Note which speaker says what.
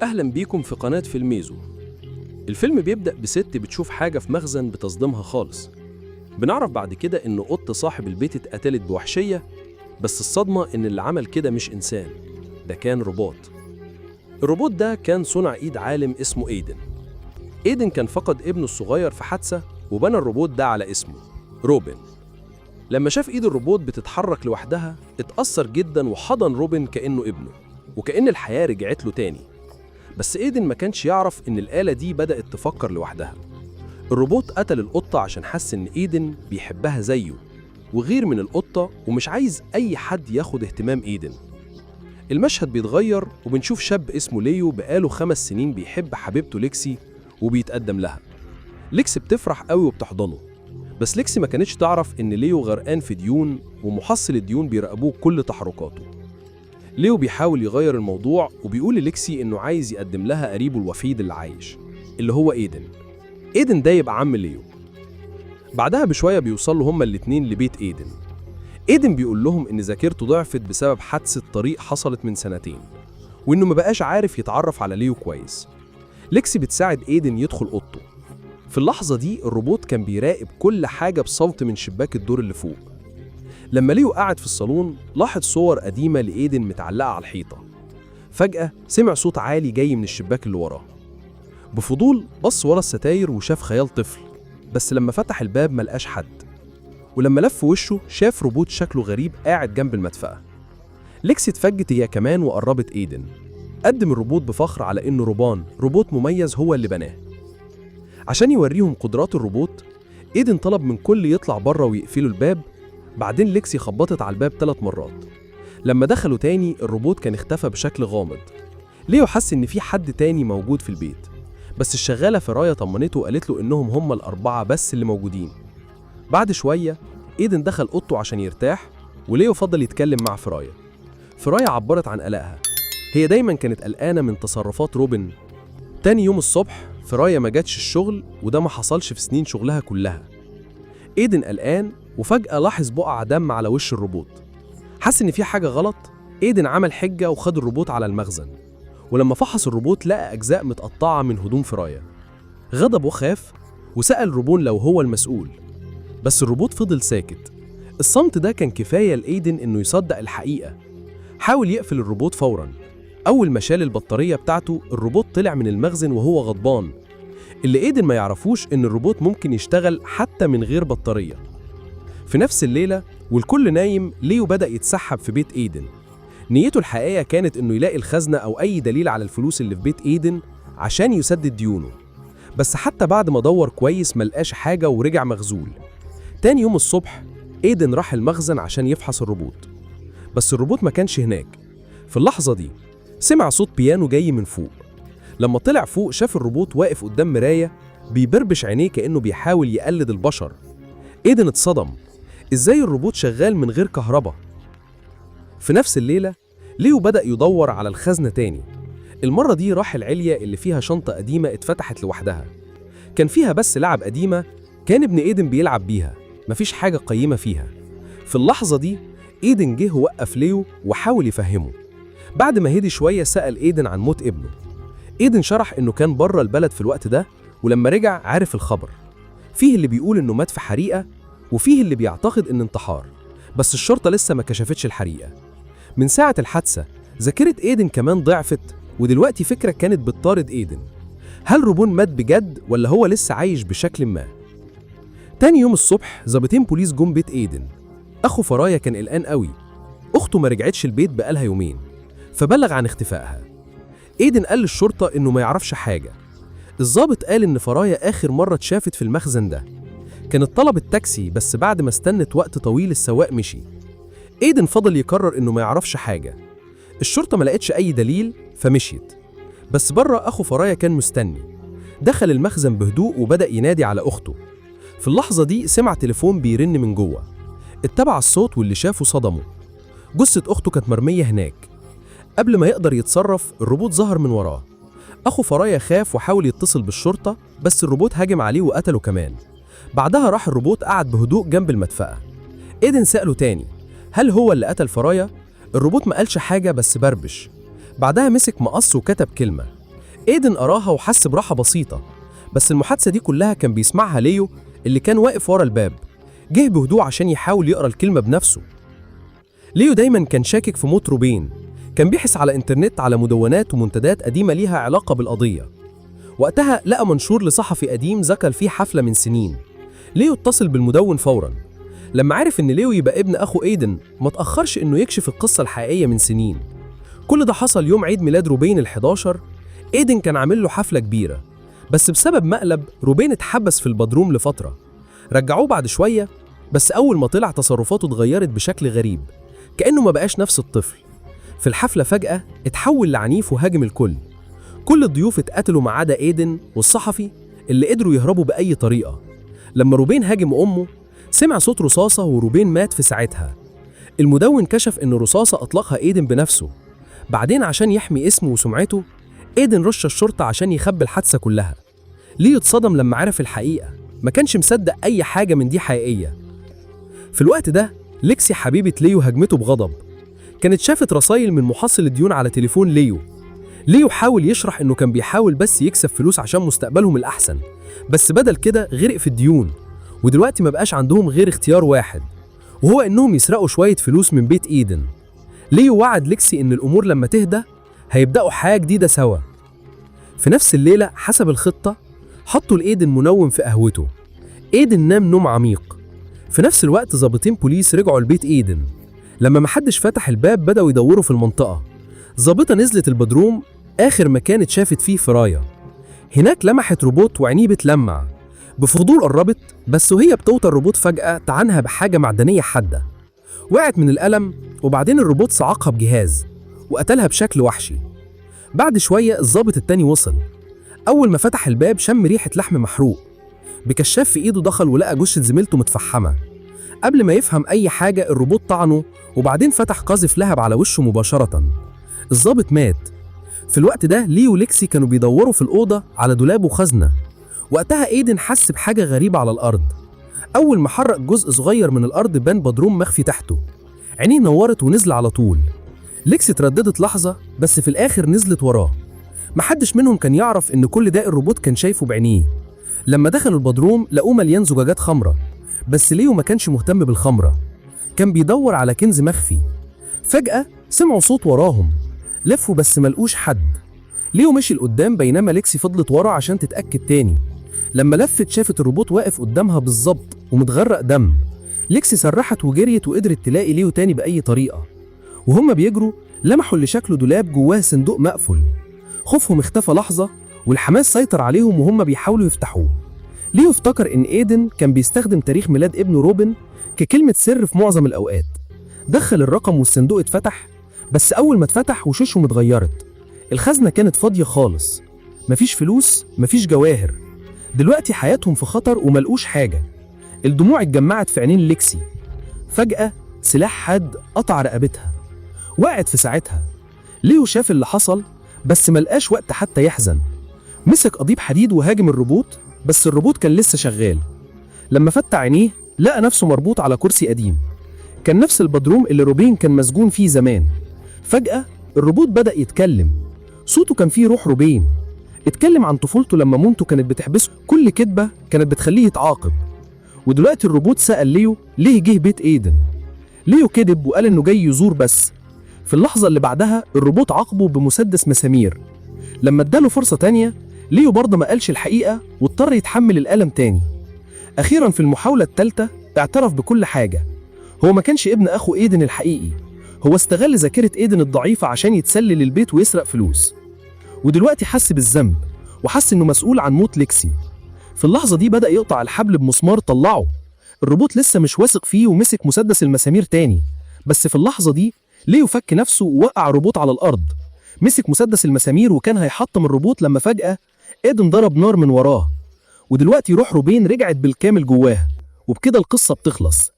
Speaker 1: أهلا بيكم في قناة فيلميزو. الفيلم بيبدأ بست بتشوف حاجة في مخزن بتصدمها خالص. بنعرف بعد كده إن قط صاحب البيت اتقتلت بوحشية، بس الصدمة إن اللي عمل كده مش إنسان، ده كان روبوت. الروبوت ده كان صنع إيد عالم اسمه إيدن. إيدن كان فقد ابنه الصغير في حادثة وبنى الروبوت ده على اسمه روبن. لما شاف إيد الروبوت بتتحرك لوحدها اتأثر جدا وحضن روبن كأنه ابنه، وكأن الحياة رجعت له تاني. بس إيدن ما كانش يعرف إن الآلة دي بدأت تفكر لوحدها. الروبوت قتل القطة عشان حس إن إيدن بيحبها زيه وغير من القطة، ومش عايز أي حد ياخد اهتمام إيدن. المشهد بيتغير وبنشوف شاب اسمه ليو بقاله 5 سنين بيحب حبيبته ليكسي وبيتقدم لها. ليكسي بتفرح قوي وبتحضنه، بس ليكسي ما كانتش تعرف إن ليو غرقان في ديون ومحصل الديون بيراقبوه كل تحركاته. ليو بيحاول يغير الموضوع وبيقول لليكسي إنه عايز يقدم لها قريبه الوحيد اللي عايش، اللي هو إيدن. إيدن ده يبقى عم ليو. بعدها بشوية بيوصلوا هما الاتنين لبيت إيدن. إيدن بيقول لهم إن ذاكرته ضعفت بسبب حادثة طريق حصلت من سنتين، وإنه ما بقاش عارف يتعرف على ليو كويس. ليكسي بتساعد إيدن يدخل أوضته. في اللحظة دي الروبوت كان بيراقب كل حاجة بصوت من شباك الدور اللي فوق. لما ليو قعد في الصالون لاحظ صور قديمة لإيدن متعلقة على الحيطة. فجأة سمع صوت عالي جاي من الشباك اللي وراه. بفضول بص ورا الستاير وشاف خيال طفل، بس لما فتح الباب ملقاش حد. ولما لف وشه شاف روبوت شكله غريب قاعد جنب المدفأة. ليكسي اتفاجئت هي كمان وقربت إيدن. قدم الروبوت بفخر على إنه روبان، روبوت مميز هو اللي بناه. عشان يوريهم قدرات الروبوت، إيدن طلب من كل يطلع بره ويقفلوا الباب. بعدين ليكسي خبطت على الباب 3 مرات. لما دخلوا تاني الروبوت كان اختفى بشكل غامض. ليو حس إن في حد تاني موجود في البيت، بس الشغالة فرايا طمنته وقالت له إنهم هم ال4 بس اللي موجودين. بعد شوية إيدن دخل أوضته عشان يرتاح، وليو فضل يتكلم مع فرايا. فرايا عبرت عن قلقها، هي دايما كانت قلقانة من تصرفات روبن. تاني يوم الصبح فرايا ما جاتش الشغل، وده ما حصلش في سنين شغلها كلها. إيدن قلقان، وفجأة لاحظ بقع دم على وش الروبوت. حس إن في حاجة غلط. إيدن عمل حجة وخد الروبوت على المخزن، ولما فحص الروبوت لقى أجزاء متقطعة من هدوم فرايا. غضب وخاف وسأل روبون لو هو المسؤول، بس الروبوت فضل ساكت. الصمت ده كان كفاية لإيدن إنه يصدق الحقيقة. حاول يقفل الروبوت فوراً. أول ما شال البطارية بتاعته الروبوت طلع من المخزن وهو غضبان. اللي إيدن ما يعرفوش إن الروبوت ممكن يشتغل حتى من غير بطارية. في نفس الليلة والكل نايم، ليو بدأ يتسحب في بيت إيدن. نيته الحقيقية كانت إنه يلاقي الخزنة أو أي دليل على الفلوس اللي في بيت إيدن عشان يسدد ديونه. بس حتى بعد ما دور كويس ملقاش حاجة ورجع مغزول. تاني يوم الصبح إيدن راح المخزن عشان يفحص الروبوت، بس الروبوت ما كانش هناك. في اللحظة دي سمع صوت بيانو جاي من فوق. لما طلع فوق شاف الروبوت واقف قدام مراية بيبربش عينيه كأنه بيحاول يقلد البشر. إيدن اتصدم، إزاي الروبوت شغال من غير كهرباء؟ في نفس الليلة ليو بدأ يدور على الخزنة تاني. المرة دي راح العلية اللي فيها شنطة قديمة اتفتحت لوحدها. كان فيها بس لعب قديمة كان ابن إيدن بيلعب بيها، مفيش حاجة قيمة فيها. في اللحظة دي إيدن جه ووقف ليو وحاول يفهمه. بعد ما هدي شوية سأل إيدن عن موت ابنه. إيدن شرح إنه كان بره البلد في الوقت ده، ولما رجع عرف الخبر. فيه اللي بيقول إنه مات في حريقة، وفيه اللي بيعتقد إن انتحار، بس الشرطة لسه ما كشفتش الحريقة. من ساعة الحادثة ذاكرة إيدن كمان ضعفت، ودلوقتي فكرة كانت بتطارد إيدن. هل روبون مات بجد ولا هو لسه عايش بشكل ما؟ تاني يوم الصبح ظابطين بوليس جم بيت إيدن. أخو فرايا كان قلقان قوي، أخته ما رجعتش البيت بقالها يومين، فبلغ عن اختفائها. إيدن قال للشرطة إنه ما يعرفش حاجة. الضابط قال إن فرايا آخر مرة اتشافت في المخزن ده كانت طلبت تاكسي، بس بعد ما استنت وقت طويل السواق مشي. إيدن فضل يكرر إنه ما يعرفش حاجة. الشرطة ما لقتش أي دليل فمشيت. بس بره أخو فرايا كان مستني. دخل المخزن بهدوء وبدأ ينادي على أخته. في اللحظة دي سمع تليفون بيرن من جوه. اتبع الصوت واللي شافه صدمه. جثة أخته كانت مرمية هناك. قبل ما يقدر يتصرف الروبوت ظهر من وراه. أخو فرايا خاف وحاول يتصل بالشرطة، بس الروبوت هاجم عليه وقتله كمان. بعدها راح الروبوت قعد بهدوء جنب المدفأة. إيدن سأله تاني هل هو اللي قتل فرايا؟ الروبوت ما قالش حاجة بس بربش. بعدها مسك مقص وكتب كلمة. ايدن قراها وحس براحة بسيطة، بس المحادثة دي كلها كان بيسمعها ليو اللي كان واقف ورا الباب. جه بهدوء عشان يحاول يقرأ الكلمة بنفسه. ليو دايما كان شاكك في موت روبين، كان بيحس على انترنت على مدونات ومنتدات قديمة ليها علاقة بالقضية. وقتها لقى منشور لصحفي قديم ذكر فيه حفلة من سنين. ليو اتصل بالمدون فورا. لما عرف إن ليو يبقى ابن أخو ايدن ما تأخرش إنه يكشف القصة الحقيقية من سنين. كل ده حصل يوم عيد ميلاد روبين ال11. ايدن كان عامل له حفلة كبيرة، بس بسبب مقلب روبين اتحبس في البدروم لفترة. رجعوه بعد شوية، بس أول ما طلع تصرفاته اتغيرت بشكل غريب، كأنه ما بقاش نفس الطفل. في الحفلة فجأة اتحول لعنيف وهاجم الكل. كل الضيوف اتقتلوا ما عدا ايدن والصحفي اللي قدروا يهربوا بأي طريقة. لما روبين هاجم أمه سمع صوت رصاصة وروبين مات في ساعتها. المدون كشف إن رصاصة أطلقها ايدن بنفسه. بعدين عشان يحمي اسمه وسمعته ايدن رش الشرطة عشان يخبي الحادثة كلها. ليو اتصدم لما عرف الحقيقة، ما كانش مصدق أي حاجة من دي حقيقية. في الوقت ده ليكسي حبيبة ليو هجمته بغضب. كانت شافت رسائل من محصل الديون على تليفون ليو. ليو حاول يشرح إنه كان بيحاول بس يكسب فلوس عشان مستقبلهم الأحسن، بس بدل كده غرق في الديون، ودلوقتي ما بقاش عندهم غير اختيار واحد، وهو إنهم يسرقوا شوية فلوس من بيت إيدن. ليو وعد ليكسي إن الأمور لما تهدى هيبدأوا حياة جديدة سوا. في نفس الليلة حسب الخطة حطوا لإيدن منوم في قهوته. إيدن نام نوم عميق. في نفس الوقت ظابطين بوليس رجعوا لبيت إيدن. لما محدش فتح الباب بدأوا يدوروا في المنطقة. ظابطة نزلت البدروم، آخر مكان اتشافت فيه فرايا. هناك لمحت روبوت وعينيه بتلمع. بفضول قربت، بس وهي بتوطى الروبوت فجأة طعنها بحاجة معدنية حادة. وقعت من الألم، وبعدين الروبوت صعقها بجهاز وقتلها بشكل وحشي. بعد شوية الضابط التاني وصل. أول ما فتح الباب شم ريحة لحم محروق. بكشاف في إيده دخل ولقى جثة زميلته متفحمة. قبل ما يفهم أي حاجة الروبوت طعنه، وبعدين فتح قاذف لهب على وشه مباشرة. الضابط مات. في الوقت ده ليو وليكسي كانوا بيدوروا في الأوضة على دولاب وخزنة. وقتها ايدن حس بحاجة غريبة على الأرض. أول ما حرك جزء صغير من الأرض بان بدروم مخفي تحته. عينيه نورت ونزل على طول. ليكسي ترددت لحظة، بس في الآخر نزلت وراه. محدش منهم كان يعرف إن كل ده الروبوت كان شايفه بعينيه. لما دخلوا البدروم لقوه مليان زجاجات خمرة، بس ليو ما كانش مهتم بالخمرة، كان بيدور على كنز مخفي. فجأة سمعوا صوت وراهم، لفوا بس ملقوش حد. ليو مشي لقدام بينما ليكسي فضلت ورا عشان تتأكد تاني. لما لفت شافت الروبوت واقف قدامها بالظبط ومتغرق دم. ليكسي سرحت وجريت وقدرت تلاقي ليو تاني بأي طريقة. وهم بيجروا لمحوا اللي شكله دولاب جواه صندوق مقفول. خوفهم اختفى لحظة والحماس سيطر عليهم وهم بيحاولوا يفتحوه. ليو افتكر إن ايدن كان بيستخدم تاريخ ميلاد ابنه روبن ككلمة سر في معظم الأوقات. دخل الرقم والصندوق اتفتح، بس أول ما اتفتح وشوشهم اتغيرت. الخزنة كانت فاضية خالص، مفيش فلوس، مفيش جواهر. دلوقتي حياتهم في خطر وملقوش حاجة. الدموع اتجمعت في عينين ليكسي. فجأة سلاح حاد قطع رقبتها، وقعت في ساعتها. ليو شاف اللي حصل بس ملقاش وقت حتى يحزن. مسك قضيب حديد وهاجم الروبوت، بس الروبوت كان لسه شغال. لما فتح عينيه لقى نفسه مربوط على كرسي قديم، كان نفس البدروم اللي روبين كان مسجون فيه زمان. فجأة الروبوت بدأ يتكلم، صوته كان فيه روح روبين. اتكلم عن طفولته لما مامته كانت بتحبسه، كل كدبة كانت بتخليه يتعاقب. ودلوقتي الروبوت سأل ليو ليه جه بيت ايدن. ليو كذب وقال انه جاي يزور بس. في اللحظة اللي بعدها الروبوت عاقبه بمسدس مسامير. لما اداله فرصة تانية ليو برضه ما قالش الحقيقة واضطر يتحمل الألم تاني. أخيرا في المحاولة الثالثة اعترف بكل حاجة. هو ما كانش ابن أخو ايدن الحقيقي، هو استغل ذاكرة ايدن الضعيفة عشان يتسلل البيت ويسرق فلوس. ودلوقتي حس بالذنب وحس انه مسؤول عن موت ليكسي. في اللحظة دي بدأ يقطع الحبل بمسمار طلعه. الروبوت لسه مش واثق فيه ومسك مسدس المسامير تاني، بس في اللحظة دي ليو فك نفسه ووقع الروبوت على الأرض. مسك مسدس المسامير وكان هيحطم الروبوت لما فجأة ايدن ضرب نار من وراه. ودلوقتي روح روبين رجعت بالكامل جواه، وبكده القصة بتخلص.